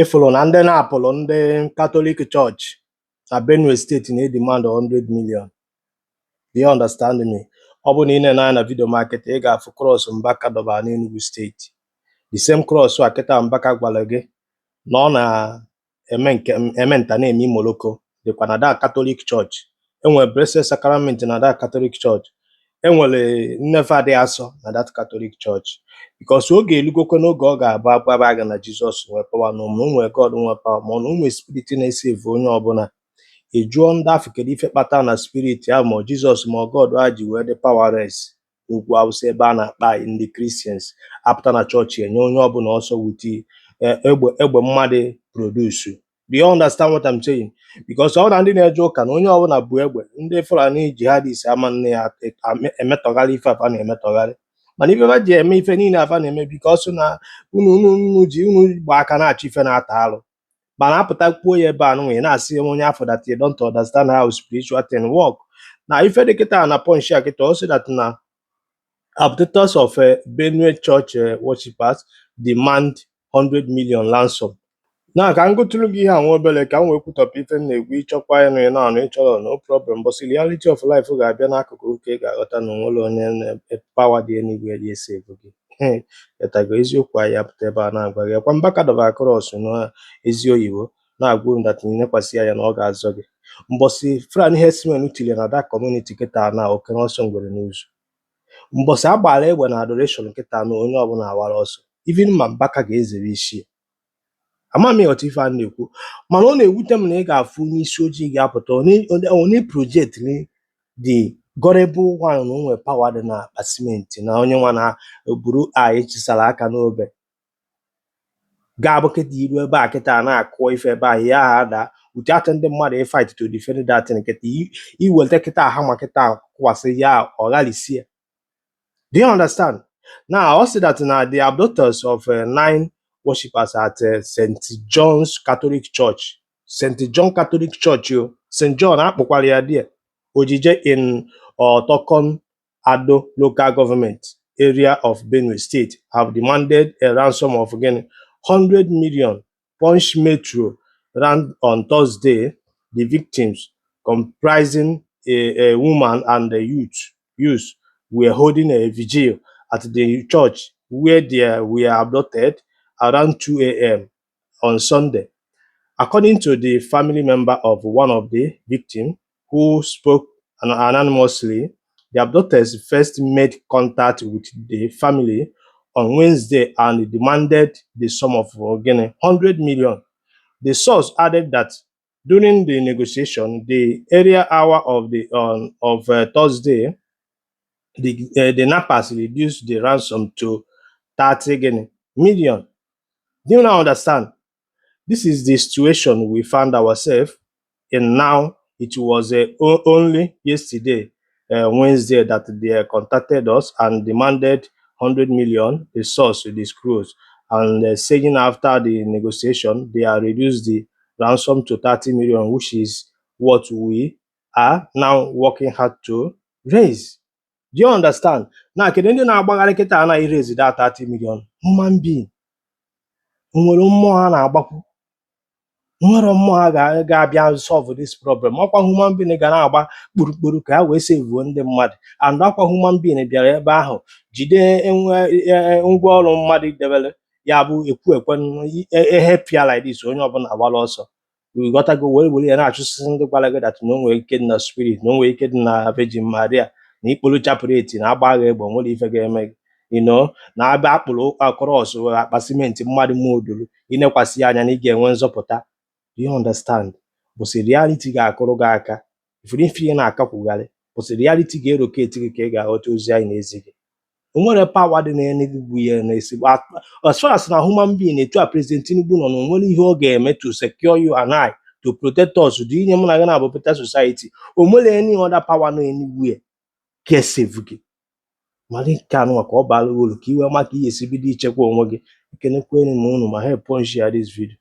Ịfụrụ na ndị na-apụrụ ndị Catholic Church na Benue State na-edemand 100 million. Do you understand me? Ọ bụrụ na ị na-ene anya na video market, ị ga-afụ cross Mbaka dọbara n'Enugu State. The same cross a kịta Mbaka gwara gị na ọ na-eme nke eme nta na-eme imoloko dịkwa na that Catholic Church. Enwere Blessed Sacrament na that Catholic Church. Enwere nnefe adịghị asọ na that Catholic Church. Because oge elugokwe n'oge ọ ga-abụ agwaba gị na Jizọs nwee power na o nwee God nwee power, ma ọ na o nwee spirit na-esave onye ọbụla. Ị jụọ ndị afọ kedu ife kpatara na spirit ahụ, ma ọ Jizọs ma ọ God ha ji wee dị powerless n'ugwu Awụsa ebe a na-akpa anyị ndị Christians apụta na chọọchị enye onye ọbụla ọsọ with egbe egbe mmadụ produce. Do you understand what I'm saying? Because ọ na ndị na-eje ụka na onye ọbụla bụ egbe, ndị Fulani jihadist ama nne ya emetọgharị ife afa na-emetọgharị, mana ife fa ji eme ife niile afa na-eme because na unu ji unu gba aka na-achọ ife na-ata alụ, mana apụta kwuo ya ebe a nụnwa, ị na-asị onye afọ that you don't understand how spiritual thing work. Na ife dị kịta na Punch a kịta, ọ sị that na abductors of Benue Church worshippers demand 100 million ransom. Na ka m gụtụrụ gị ihe a nwa obere ka m wee kwutọpụ ife m na-ekwu. Ịchọkwa ịnụ, ị na-anụ, ịchọrọ, no problem. But reality of life ga-abịa n'akụkụ ka ị ga-aghọta na onwere onye power dị eluigwe dị esave gị. Etago eziokwu anyị apụta ebe a na-agwa gị kwa Mbaka dọbara cross na ezi oyibo na-agwa unu that nekwasị anya na ọ ga-azọ gị. Mbọsị Fulani herdsmen tiri na that community kịta na oke n'ọsọ ngwere n'ụzọ. Mbọsị agbara egbe na adoration kịta na onye ọbụla awara ọsọ, even ma Mbaka ga-ezere isi ya. Ama m ịghọta ife a na-ekwu, mana ọ na-ewute m na ị ga-afụ onye isi ojii ga-apụta ọ na-project the gullible one na o nwere power dị na akpa simenti na onye nwa na buru anyị chisara aka n'obe ga-abụ kịta iru ebe a kịta na-akụ ife ebe a ya ha ada without ndị mmadụ fight to defend that thing. Kịta iweta kịta hama kịta kụwasị ya, ọ ghalisie. Do you understand? Now, also that now the abductors of nine worshippers at St. John's Catholic Church, St. John Catholic Church, yo, St. John akpọkwara ya there, Ojije in Otokon Ado local government area of Benue State, have demanded a ransom of again 100 million. Punch Metro ran on Thursday. The victims, comprising a woman and a youth, were holding a vigil at the church where they were abducted around 2 a.m. on Sunday. According to the family member of one of the victims, who spoke anonymously, the abductors first made contact with the family on Wednesday and demanded the sum of again 100 million. The source added that during the negotiation, the early hour of Thursday, the kidnappers reduced the ransom to 30 gịnị million. Do you now understand? This is the situation we found ourselves in now. It was only yesterday, Wednesday, that they contacted us and demanded 100 million, the source disclosed, and saying after the negotiation, they are reduced the ransom to 30 million, which is what we are now working hard to raise. Do you understand? Now, kedu ndị na-agbagharị kịta anaghị raise that 30 million? Human being. Nwere mmụọ ha na-agbakwu, nwere mmụọ ha ga-abịa solve this problem. Ọkwa human being ga na-agba kpurukpuru ka ha wee sevuo ndị mmadụ, and ọkwa human being bịara ebe ahụ jide enwe ngwaọrụ mmadụ debere ya bụ ekwu ekwe ehepịa like this, onye ọbụla agbara ọsọ, ghọtago, wee were ya na-achụsịsị ndị gwara gị that na o nwere ike dị na spirit, na o nwere ike dị na Virgin Maria, na ikpolu chaplet na agba gha egbe nwere ife ga-eme gị, na ebe akpụrụ cross akpa simenti mmadụ modulu inekwasị ya anya na ị ga-enwe nzọpụta. Do you understand? Bụsị reality ga-akụrụ gị aka ifuru ife ị na-akakwugharị, bụsị reality ga-eroketi gị ka ị ga-aghọta ozi anyị na-ezi gị. O nwere power dị n'Enugu bụ ihe na-esigbo as far as na human being etu a President Tinubu nọ na o nwere ihe ọ ga-eme to secure you and I, to protect us, dị inye mụ na gị na-abụ better society. O nwere any other power nọ anywhere ga-esave gị. Mara nke anụnwa ka ọ bara uru ka iwe maka ihe esi bido ichekwa onwe gị. Ekenekwenu m unu ma help share this video.